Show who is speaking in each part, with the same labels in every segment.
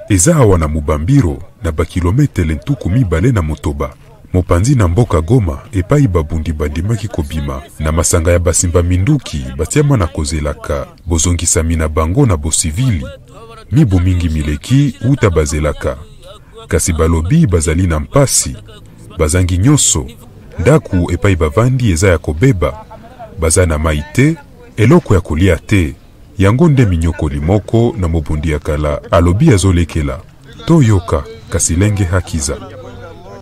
Speaker 1: Eza awa na Mubambiro, na bakilometele 26, mopanzi na mboka Goma, epai babundi bandimaki kobima na masanga ya basimba minduki batiama na kozelaka bozongisami na bango na bosivili. Mibu mingi mileki uta bazelaka, kasi balobi bazali na mpasi, bazangi nyonso, ndaku epai bavandi eza ya kobeba, baza na mai te, eloko ya kolia te. Yango nde minyokoli moko na mobundi ya kala alobi azolekela. Toyoka Kasilenge Hakiza.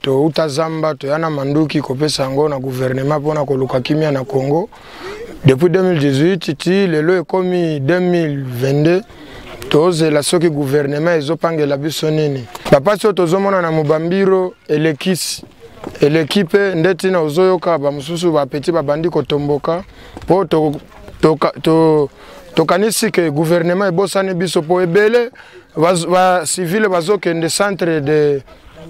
Speaker 2: Touta zamba, toya na manduki kopesa yango na gouvernement mpona koluka kimia na Congo. Depuis 2018 ti lelo ekomi 2022, tozela soki gouvernement ezopangela biso nini. Bapasi oyo tozomona na Mubambiro elekisi eleki, mpe nde ntina ozoyoka bamosusu bapeti babandi kotomboka, mpo tokanisi ke gouvernement ebosani biso, mpo ebele bacivile bazokende centre de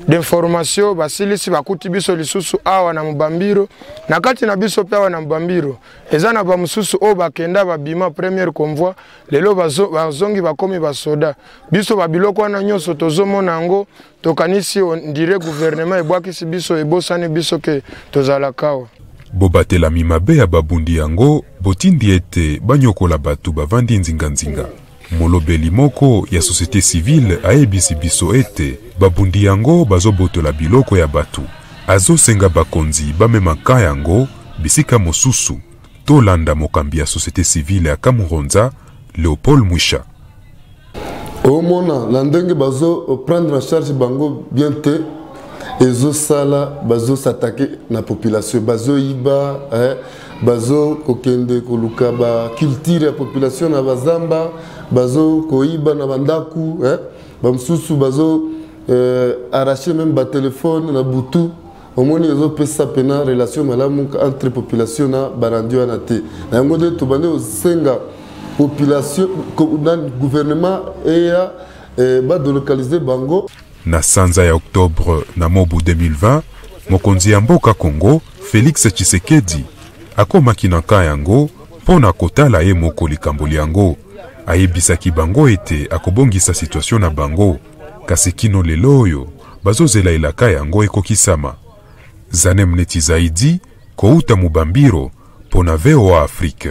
Speaker 2: d'information, basilisi bakuti biso lisusu awa na Mubambiro. Na kati na biso mpe awa na Mubambiro eza na bamosusu oyo bakenda, babima première convoi, lelo bazongi, bakomi basoda. Biso babiloko wana nyonso tozomona yango, tokanisi on dirait gouvernement ebwakisi biso, ebosani biso ke tozalaka awa.
Speaker 1: Bobatelami mabe ya babundi yango botindi ete banyokola bato bavandi nzinganzinga. Molobeli moko ya société civile ayebisi biso ete babundi yango bazobotola biloko ya bato. Azosenga bakonzi bamema ka yango bisika mosusu. Tolanda mokambi ya société civile ya Kamuronza, Léopold Mwisha.
Speaker 3: Omona na ndenge bazo prendre en charge bango bien te, ezosala bazos'attaquer na population, bazoyiba, eh, bazokokende koluka baculture ya population na bazamba, bazokoyiba na bandaku, eh, bamosusu bazo arracher même batelefone na butu. Omoni, ezopesa mpena relation malamu entre population na barandi wana te. Na yango nde tobandi kosenga population na gouvernement eya badélocaliser bango.
Speaker 1: Na sanza ya Octobre na mobu 2020, mokonzi ya mboka Congo Félix Tshisekedi akomaki na ka yango mpo na kotala ye moko likambo yango. Ayebisaki bango ete akobongisa situation na bango, kasi kino lelo oyo bazozela elaka yango ekokisama. Zanem Neti Zaidi, kouta Mubambiro, mpo na VOA Afrique.